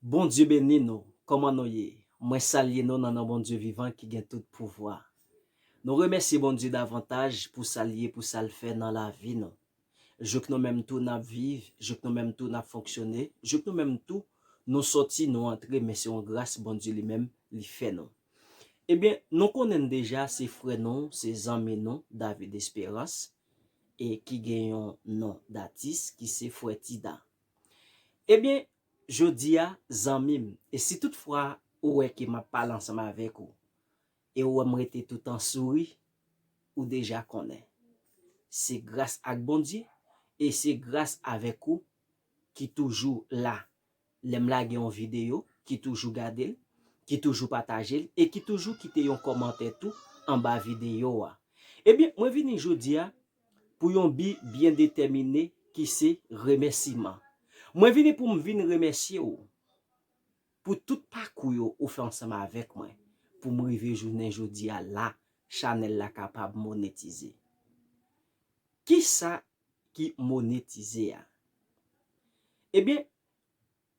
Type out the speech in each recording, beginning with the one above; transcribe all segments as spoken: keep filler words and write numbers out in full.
Bondye beni nou. Kòman nou ye? Mwen salye nou nan non Bondye vivan ki gen tout pouvwa. Nou remèsye Bondye davantaj pou sa l ye, pou sa l fè nan lavi nou. Jouk nou menm tou n ap viv, jouk nou menm tou n ap fonksyone, jouk nou menm tou nou sòti, nou antre, men se yon gras Bondye li menm li fè nou. Ebyen, nou konnen n deja, se frè nou, se zanmi nou, David Esperance, e ki gen yon non datis ki se Frè Tida. Ebyen, jodi a, zanmi m, e si toutfwa ou wè ke m ap pale ansanm avèk ou, e ou wè m rete toutan souri, ou deja konnen. Se gras ak Bondye, e se gras avèk ou ki toujou la. Lè m lage yon videyo, ki toujou gade l, ki toujou pataje l, e ki toujou kite yon kòmantè tou anba videyo a. Ebyen, mwen vini jodi a pou yon bi byen detèmine ki se remèsiman. Mwen vini pou m vin remèsye w pou tout pakou yo ou fè ansanm avèk mwen pou m rive jounen jodi a la, chanèl la kapab monetize. Kisa ki monetize a? Ebyen,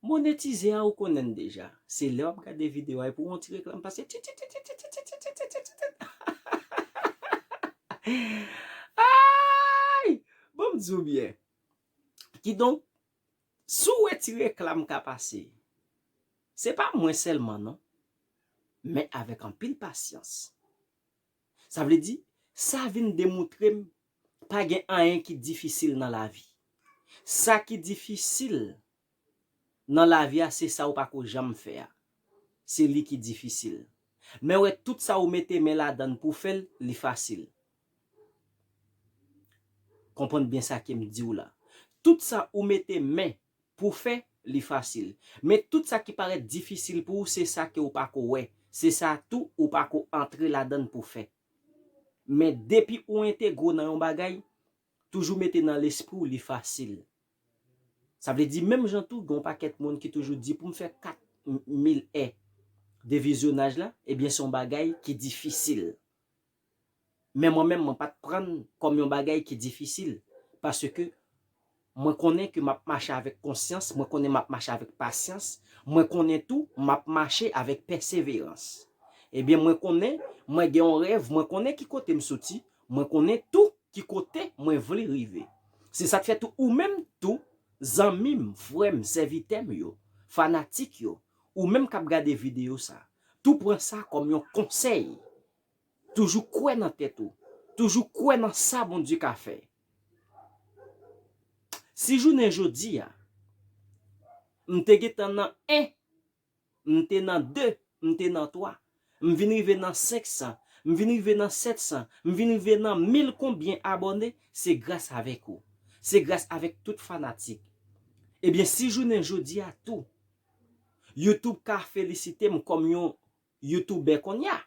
monetize a ou konnen l deja. Se lè w ap gade videyo a epi w wè yon ti reklam pase. Tit, tit, tit, tit. Ay! Bon, m di w byen. Kidonk, si w wè ti reklam ka pase, se pa mwen sèlman non, men avèk anpil pasyans. Sa vle di, sa vin demontre m pa gen anyen ki difisil nan lavi. Sa ki difisil nan lavi a, se sa ou pa ko janm fè a. Se li ki difisil. Men wè, tout sa ou mete men ladan l pou fè l, li fasil. Konprann byen sa ke m di w la. Tout sa ou mete men pou fè, li fasil. Men tout sa ki parèt difisil pou ou, se sa ke ou pa ko wè. Se sa tou ou pa ko antre ladan l pou fè. Men depi ou entegre w nan yon bagay, toujou mete nan lespri w li fasil. Sa vle di, menm jan tou, gen yon pakèt moun ki toujou di pou m fè kat mil è de vizyonaj la, ebyen, se yon bagay ki difisil. Men mwen menm, mwen pa t pran l kòm yon bagay ki difisil, paske mwen konnen ke m ap mache avèk konsyans, mwen konnen m ap mache avèk pasyans, mwen konnen tou m ap mache avèk pèseverans. Ebyen, mwen konnen, mwen gen yon rèv, mwen konnen ki kote m soti, mwen konnen tou ki kote mwen vle rive. Se sa k fè tou ou menm tou, zanmi m, frè m, sèvitè m yo, fanatik yo, ou menm k ap gade videyo sa, tou pran sa kòm yon konsèy. Toujou kwè nan tèt ou. Toujou kwè nan sa Bondye ka fè. Si jounen jodi a, m te gentan nan en, m te nan de, m te nan twa, m vin rive nan senk san, m vin rive nan sèt san, m vin rive nan mil konbyen abòne, se gras avèk ou. Se gras avèk tout fanatik. Ebyen, si jounen jodi a tou, YouTube ka felisite m kòm yon youtubè kounye a,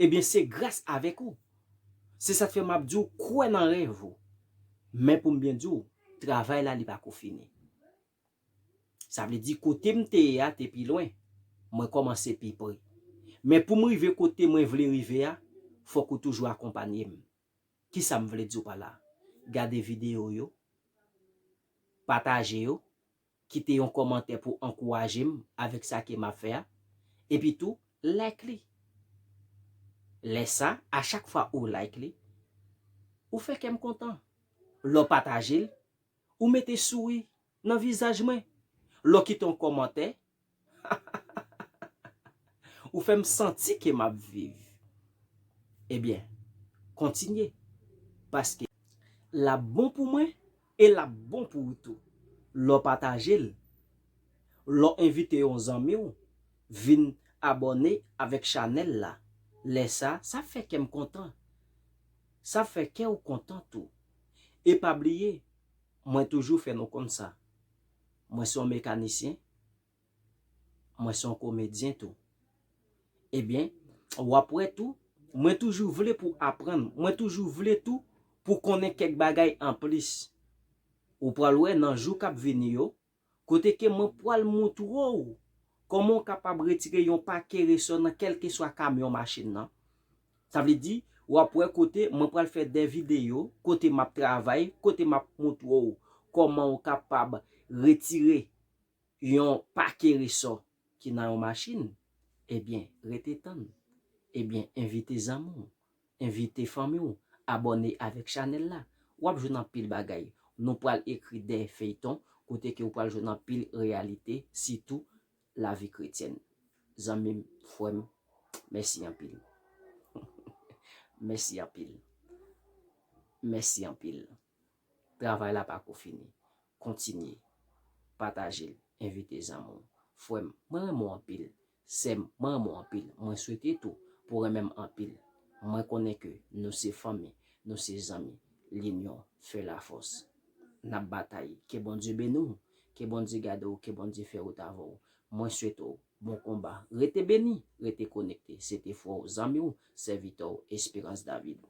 ebyen, se gras avèk ou. Se sa k fè m ap di w, kwè nan rèv ou. Men pou m byen di w, travay la, li pa ko fini. Sa vle di, kote m te ye a te pi lwen. Mwen kòmanse pi pre. Men pou m rive kote mwen vle rive a, fòk ou toujou akonpanye m. Kisa m vle di w pa la? Gade videyo yo, pataje yo, kite yon kòmantè pou ankouraje m avèk sa ke m ap fè a, epi tou, like li. Lè sa, a chak fwa ou like li, ou fè kè m kontan. Lè w pataje l, ou mete souri nan vizaj mwen. Lè w kite yon kòmantè, ou fè m santi ke m ap viv. Ebyen, kontinye, paske l ap bon pou mwen e l ap bon pou ou tou. Lè w pataje l, lè w envite yon zanmi w vin abòne avèk chanèl la, lè sa, sa fè kè m kontan. Sa fè kè w kontan tou. E pa bliye, mwen toujou fè nou konn sa. Mwen se yon mekanisyen, mwen se yon komedyen tou. Ebyen, w ap wè tou, mwen toujou vle pou aprann, mwen toujou vle tou pou konnen kèk bagay anplis. Ou pral wè nan jou k ap vini yo, kote ke mwen pral montre w kòman w kapab retire yon pake resò nan kèlkeswa kamyon machin nan. Sa vle di, w ap wè kote mwen pral fè de videyo, kote m ap travay, kote m ap montre w kòman w kapab retire yon pake resò ki nan yon machin, ebyen, rete tann. Ebyen, envite zanmi w, envite fanmi w, abòne avèk chanèl la. W ap jwenn anpil bagay. Nou pral ekri de feyton kote ke w pral jwenn anpil reyalite, sitou lavi kretyèn. Zanmi m, frè m, mèsi anpil. Mèsi anpil. Mèsi anpil. Travay la pa ko fini. Kontinye. Pataje l. Envite zanmi w. Frè m, mwen renmen w anpil. Sè m, mwen renmen w anpil. Mwen swete tou pou w renmen m anpil. Mwen konnen ke nou se fanmi, nou se zanmi. Linyon fè lafòs. N ap batay. Ke Bondye beni w. Ke Bondye gade w. Ke Bondye fè wout avè w. Mwen swete w bon konba. Rete beni, rete konekte. Se te frè w, zanmi w, sèvitè w, Esperance David.